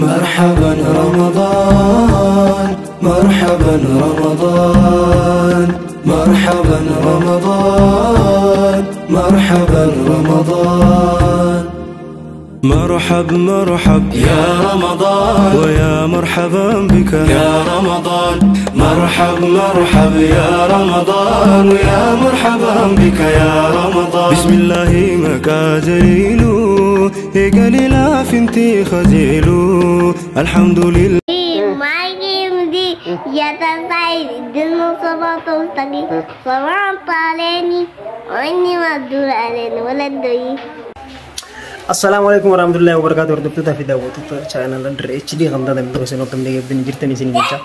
مرحبا رمضان، مرحبا رمضان، مرحبا رمضان، مرحبا رمضان. مرحب مرحب يا رمضان، ويا مرحبا بك يا رمضان. مرحب مرحب يا رمضان، ويا مرحبا بك يا رمضان. بسم الله مكاجيلو إيقالي فنتي خجيلو الحمد لله. السلام عليكم ورحمة الله وبركاته. Hordoftoota fi daawwattoota chaanala Dirree HD kan taatan tokko isin hordofnee eebbin jirtan isin jecha.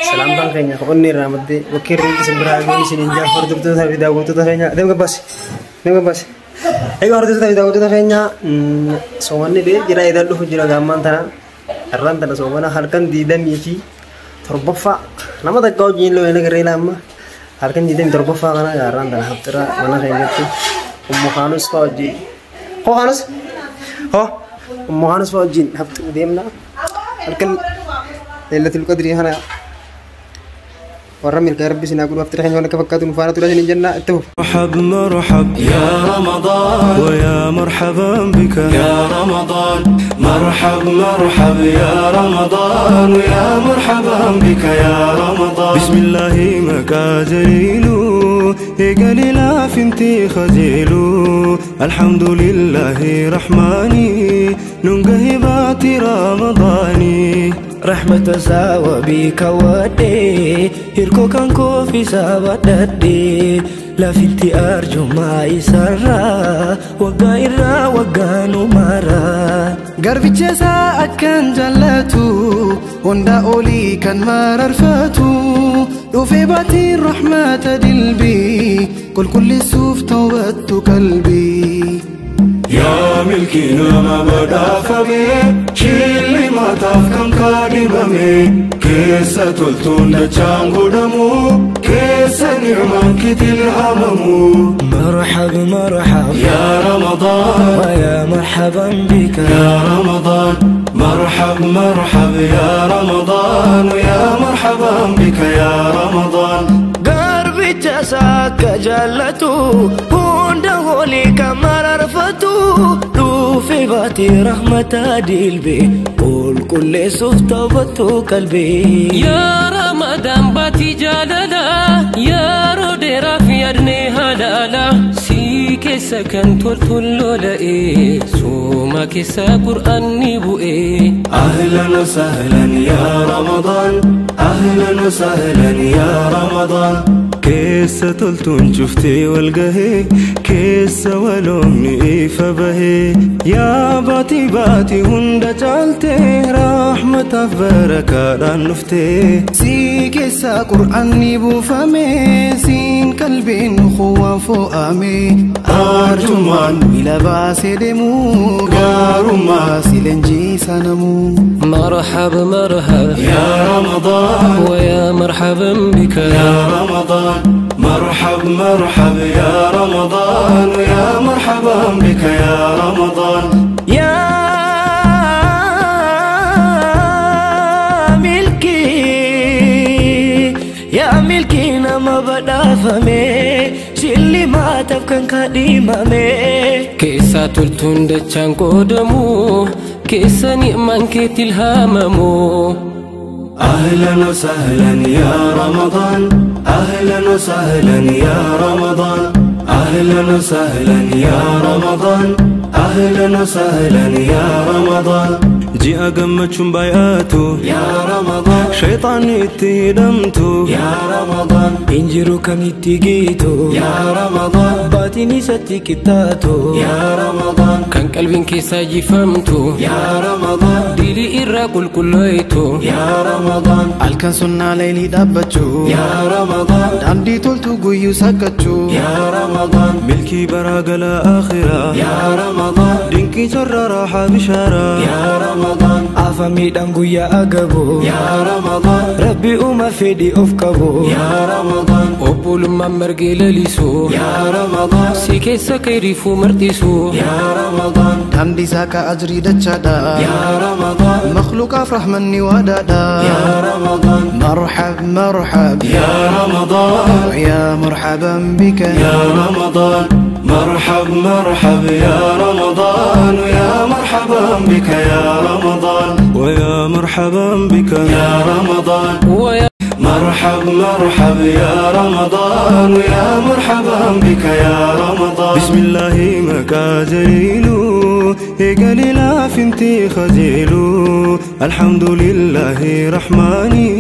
Salaamtaan keenya qonni irraa maddee bakkee irra isin biraa eeguun isin hin jaa hordoftoota fi daawwattoota keenya. Deem gabbaas. Deem gabbaas. Egaa hordoftoota fi daawwattoota keenya soomanni bee jira eedan dhufu jira gaammaan tana. Har'aan tana soomana halkan 27 nama takka wajjin illee wayina garee laamma. Halkan 27 kana har'aan tana haftira mana keenyatti Ummu Khaanus fa'aa wajjin. Hoo Khaanus? Hoo Ummu Khaanus fa'aa wajjin haftu deemna. Halkan Lailatul Qadri kana warra milkaa Rabbi sinaa godhu haftira keenya waan akka fakkaatu nu faana tura isin jenna itti fufu. مرحب مرحب يا رمضان، ويا مرحبا بك يا رمضان. مرحب مرحب يا رمضان، ويا مرحبا بك يا رمضان. بسم الله مكاجيلو إيقالي لا فنتي خجيلو الحمد لله رحماني ننقه باتي رمضاني. رحمة ساوى بك ودي هيركو كان كوفي ساوى ددي لا فينتي أرجو ما إسرا وقا وقا نمارا Garbicha isaa akkan jaallatu hunda olii kan mararfatu dhufee baatiin rahmata dilbii qulqulleessuuf tawbattu qalbii. Yaa milkii nama badhaafame chilli mataaf kan kaadhimame keessa toltuun dachaan godhamu keessa ni'maan kitilhamamu. مرحب مرحب يا رمضان، ويا مرحبا بك يا رمضان. مرحب مرحب يا رمضان، ويا مرحبا بك يا رمضان. Garbicha isaa akka jaallatu hunda olii kan mararfatu dhufe baatee rahmata dilbee qulqulleessuuf tawbattu qalbii. Yaa Ramadaan baatii jaalala yeroo dheeraaf yaadnee halaala si keessa kan toltuun lola'e sooma keessa qur'aanni bu'e. أهلا وسهلا يا رمضان، أهلا وسهلا يا رمضان. keessa toltuun cuftee wal gahee keessa waloomni ifa bahee yaa baatii baatii hunda caaltee rahmataaf barakaadhaan dhuftee. Si keessa qur'aanni buufame siin qalbiin kuwaan fo'ame Arjummaan miila baasee deemu gaarummaa si leenjisa namu. مرحب مرحب يا رمضان، ويا مرحبا بك يا رمضان. مرحب مرحب يا رمضان، ويا مرحبا بك يا رمضان. يا ملكي يا ملكي nama badhaafame shillimaataaf kan kaadhimame. Keessa toltuun dachaan qoodamu keessa ni'maan keetti ilhaamamu. أهلا وسهلا يا رمضان، أهلا وسهلا يا رمضان. أهلا وسهلا يا رمضان، أهلا وسهلا يا رمضان. Ji'a gammachuun baay'atu يا رمضان، shayxaanni itti hidhamtu يا رمضان. Injiru kamitti geetu يا رمضان، baatiin isatti qixxaatu يا رمضان، kan qalbiin keessaa jifamtu يا رمضان، dilii irraa qulqulleeytu يا رمضان، Halkan sunnaa leelii dhaabbachuu يا رمضان، daandii toltu guyyuu sakkachuu يا رمضان. Milkii baraa galaa akhiraa يا رمضان dinqii carraa raaxaa bishaaraa يا رمضان. رمضان Afamiidhaan guyyaa agabu يا رمضان Rabbi uuma fedhii of qabu يا رمضان Obbolummaan margee lalisu يا رمضان Si keessa kayriifuu marxisu يا رمضان Hamdi isaa ka ajrii dachaadha. يا رمضان Makhluuqaaf rahmanni waadaadha. يا رمضان مرحب مرحب يا رمضان ويا مرحبا بك يا رمضان مرحب مرحب يا رمضان ويا مرحبا بك يا رمضان ويا مرحبا بك يا رمضان ويا مرحب مرحب يا رمضان ويا مرحبا بك يا رمضان بسم الله مكاجريلو إيقالي فنتي خجيلو الحمد لله رحماني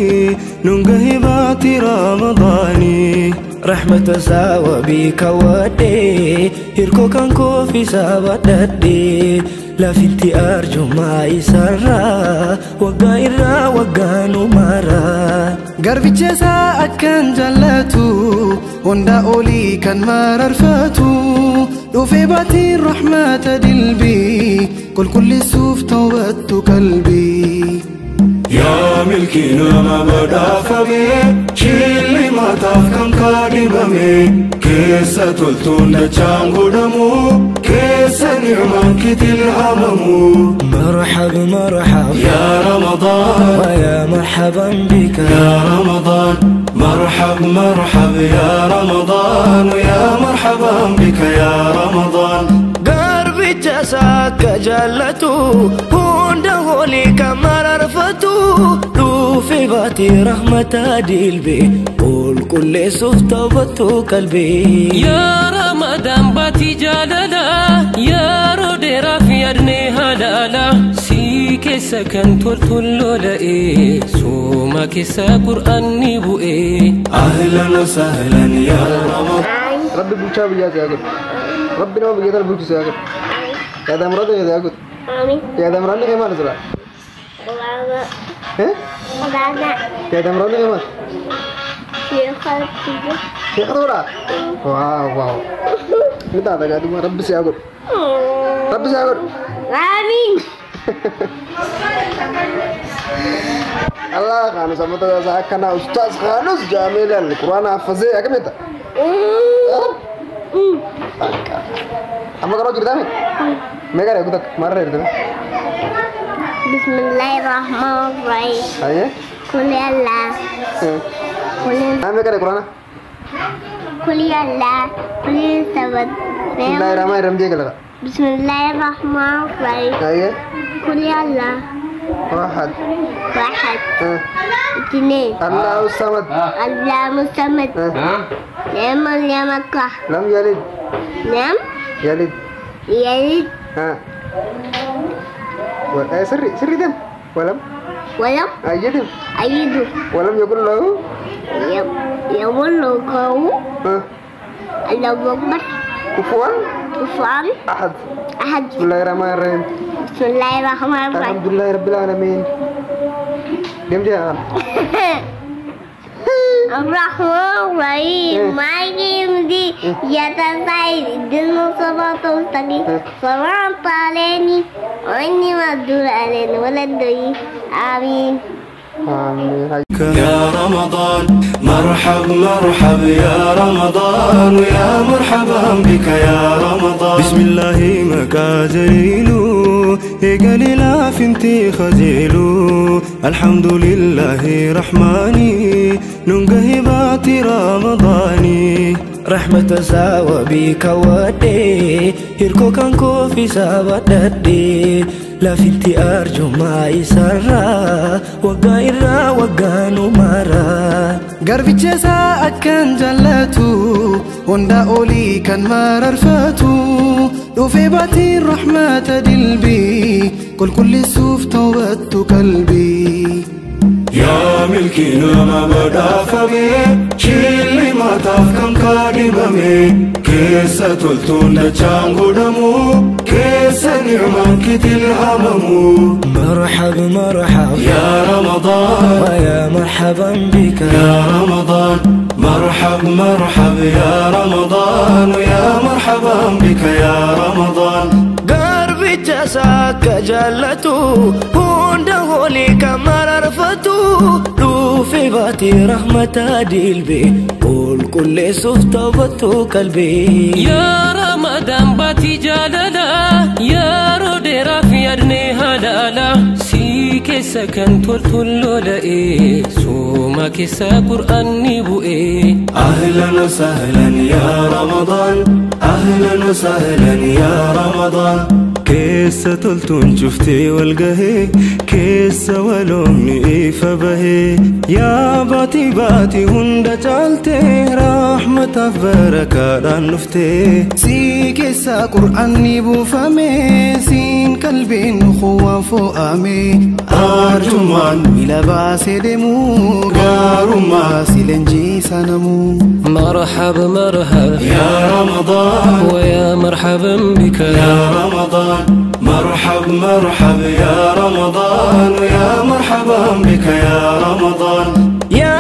ننقه باتي رمضاني Rahmata isaa wabii kaawwadhee hirkoo kan koofisaa badhadhee lafitti arjummaa isaarraa waggaa irraa waggaa nu maraa. Garbicha isaa akkan jaallatu hundaa olii kan mararfatu dhufee baatiin rahmata dilbii qulqulleessuuf tawbattu qalbii. يا ملكنا ما بدا فمي شيلي ما تفكم كادممي كيسة تلتون دجان قدمو كيسة نعمان كتل هممو مرحب مرحب يا رمضان ويا مرحبا بك يا رمضان مرحب مرحب يا رمضان ويا مرحبا بك يا رمضان Garbicha isaa akka jaallatu hunda olii kan mararfatu dhufe baatee rahmata dilbee qulqulleessuuf tawbattu qalbii. Yaa Ramadaan baatii jaalala yeroo dheeraaf yaadnee halaala si keessa kan toltuun lola'e sooma keessa qur'aanni bu'e. أهلا وسهلا يا رمضان Rabbi bulchaa biyyaa si haa godhu. Rabbi nama biyya tana bulchu si haa godhu. Yaada muraasa kee si haa godhu. Amin. Yaada muraasni kee maal asirraa? Baba. Eh? Baba. Yaada muraasni kee maal? Sheekha. Sheekha ta'uudha? Waaw waaw. Ni taata gaadhuma Rabbi si haa godhu. Rabbi si haa godhu. Amin. Allah kaanus amma tasaa akkanaa ustaaz kaanus jaamee quraana haffazee akkamitta? Akka. Amma garuu jirtaami? Mee gara eegu takka maarra jirtame? Bismillahirrahmanirrahim. Ayyee. Qul Allah. Qul Mee gara quraana? Qul Allah. Qul sabad. Bismillahirrahmanirrahim jee galata. Bismillahirrahmanirrahim. Ayyee. Qul Allah. واحد واحد. اثنين. الله الصمد. الله الصمد. لم يمكه. لم يلد. لم يلد. يلد. ها. سري سري دم. ولم. ولم. أيد. أيد. ولم يكن له. يقول له. الله أكبر. كفوا. كفوا. أحد. أحد. بسم الله الرحمن الرحيم. بسم الله الرحمن الرحيم. الحمد لله رب العالمين. دم جاء. الرحمن الرحيم. مالك يوم الدين. إياك نستعين. اهدنا الصراط المستقيم. صراط الذين أنعمت عليهم ولا الضالين. آمين. آمين. يا رمضان مرحب مرحب يا رمضان ويا مرحبا بك يا رمضان بسم الله مكاجريلو إيقالي لا فنتي خجيلو الحمد لله رحماني ننقه باتي رمضاني Rahmata isaa wabii kaawwadhee hirkoo kan koofisaa badhadhee lafitti arjummaa isaarraa waggaa irraa waggaa nu maraa. Garbicha isaa akkan jaallatu hundaa olii kan mararfatu dhufee baatiin rahmata dilbii qulqulleessuuf tawbattu qalbii. يا ملكنا ما بدا فمي شيلي ما تفكم كادممي كيسة تلتون دجان قدمو كيسة نعمان كتل هممو مرحب مرحب يا رمضان ويا مرحبا بك يا رمضان مرحب مرحب يا رمضان ويا مرحبا بك يا رمضان Garbicha Isaa akka jaallatu hunda holii kan mararfatu dhufe baatee rahmata dilbe qulqulleessuuf tawbattu qalbii. Yaa Ramadaan baatii jaalala yeroo dheeraaf yaadne halaala si keessa kan toltuun lola'e sooma keessa qur'aanni bu'e. أهلا وسهلا يا رمضان، أهلا وسهلا يا رمضان. Keessa toltuun cuftee wal gahee, keessa waloomni ifa bahee, yaa baatii baatii hunda caaltee, rahmataaf barakaadhaan dhuftee. Si keessa qur'aanni buufame, siin qalbiin kuwaan fo'ame, arjummaan miila baasee deemu, gaarummaa si leenjisa namu. مرحب مرحب يا رمضان، ويا مرحبا بك يا رمضان. مرحب مرحب يا رمضان، ويا مرحبا بك يا رمضان. يا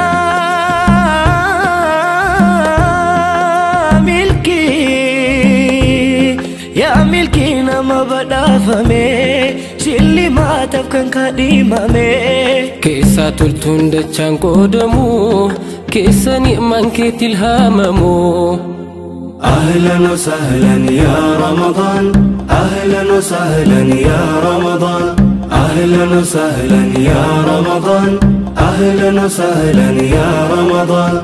milkii yaa milkii nama badhaafame shillimaataaf kan kadhimame. Keessa toltuun dachaan qoodamu keessa ni'maan keetti ilhaamamu. أهلا وسهلا يا رمضان، أهلا وسهلا يا رمضان، أهلا وسهلا يا رمضان، أهلا وسهلا يا رمضان.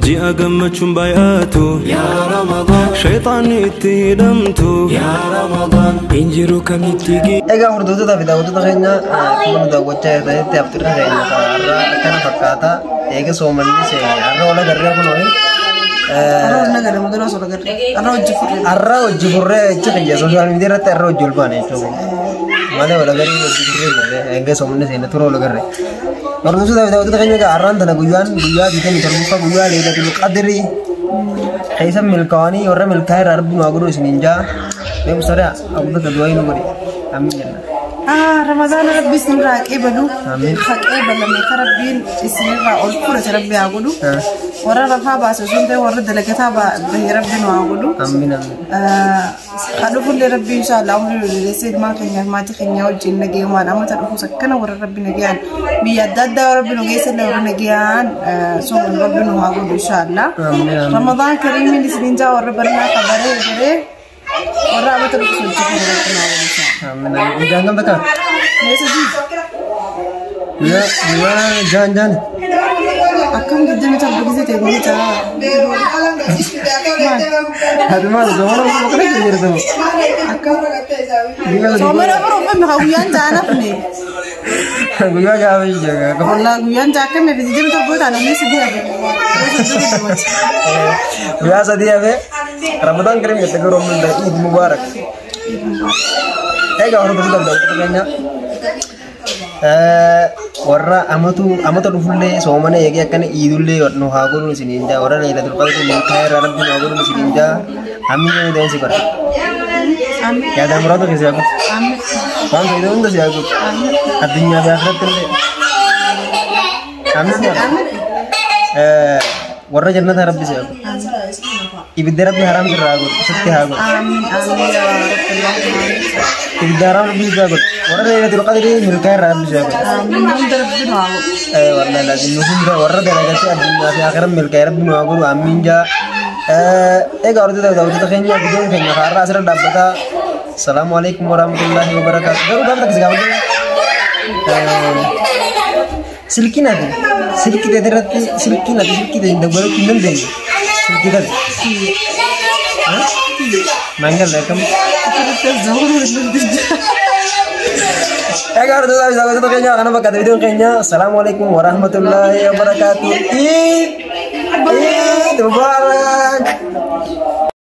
Ji'a gammachuun baay'atu يا رمضان، shayxaanni itti hidhamtu يا رمضان injiru kamitti Egaa hordoftoota fi daawwattoota keenya, akkuma nu daawwachaa jirtanitti aftirri keenya har'a akkana fakkaata. Eega soomanni har'a wal agarree kunuuni. Har'a hojii furree jecha kiyya social media irratti har'a hojii ol baane jechuudha. Malee wal agarree hojii furree jirre eega soomanni seena tura wal agarree. Hordoftoota fi daawwattoota keenya, egaa har'aan tana guyyaan guyyaa 27ffaa, guyyaa Leelatul Qadrii keessa milkaa'anii warra milkaa'e irraa Rabbi nu haa godhu isiniin jaa. Mee Mustariyaa abdata du'aa nu godhe. Amiin jenna. Ramadaana Rabbi isinirraa qeebalu. Amiin. Ka qeebalame ka Rabbiin isinirraa ol fudhate Rabbi haa godhu. Warra rafaa baase osoo hin ta'in warra dalagataa bahe Rabbi nu haa godhu. Amiin, amiin. Ka dhufullee Rabbi inshaallah umrii nu dheeressee ilmaan keenyaaf maatii keenya wajjin nagayumaan amata dhufus akkana warra Rabbi nagayaan biyya adda addaa Rabbi nu geessallee warra nagayaan sooman Rabbi nu haa godhu inshaallah. Amiin, amiin. Ramadaan kariimiin isiniin jaa warra barnaa ka baree baree warra amata dhufus wajjin Rabbi nu haa godhu inshaallah. Amiin, amiin. Guyyaan kam takka? Meesha jii. Guyyaa guyyaa jaan jaan. Akkam 27 gisee ta'e guyyaa jaa. Ati maal soomana boqonnaa keessa jirtu? Akkam. Guyyaa sadii. Soomana afur uffame haa guyyaan jaa nafne. Guyyaa gaafa jira. Wallaa guyyaan jaa akkam efe 27 ta'a namni si hafe. Guyyaa sadii hafe. Ramadaan Kareem jette garuu amma Eid Mubarak. Egaa hordoftoota fi daawwattoota keenya, warra amatu amata dhufullee soomana eegee akkana iidullee nu haa godhu isiniin jaa, warra Leelatul Qadri milkaa'ee irraa Rabbi nu haa godhu isiniin jaa. Amiin yoo ta'e si godha. Yaadaan muraasa keessa yaa guutu. Waan fayyadu hunda si haa guutu. Addunyaa fi akhiratti illee. Amiin. Warra jannataa Rabbi si haa godhu. Ibidda Rabbi haraam sirraa haa godhu. Sitti haa godhu. Amiin, amiin yaa Rabbi. Ibidda haraam Rabbi sitti haa godhu. Warra Leelatul Qadri milkaa'ee irraa Rabbi si haa godhu. Amiin, hunda Rabbi nu haa godhu. Wallahi lazim nu hunda warra dalagatee addunyaa fi akhiran milkaa'ee Rabbi nu haa godhu. Amiin jaa. Egaa hordoftoota daawwattoota keenya, viidiyoon keenya har'aa asirra dhaabbataa. Salaamu alaikum warahmatullahi wabarakatuh. Garuu gaafa takka si gaafadhu. Silkiin ati silkii ta'e irratti silkiin ati silkii ta'e dawwalachuu hin dandeenye. Silkii ta'e. Naan galle akkam. Egaa hordoftoota fi daawwattoota keenya, kana bakka viidiyoon keenya. Salaamu alaikum warahmatullahi wabarakatuh. Eid Eid Mubarak.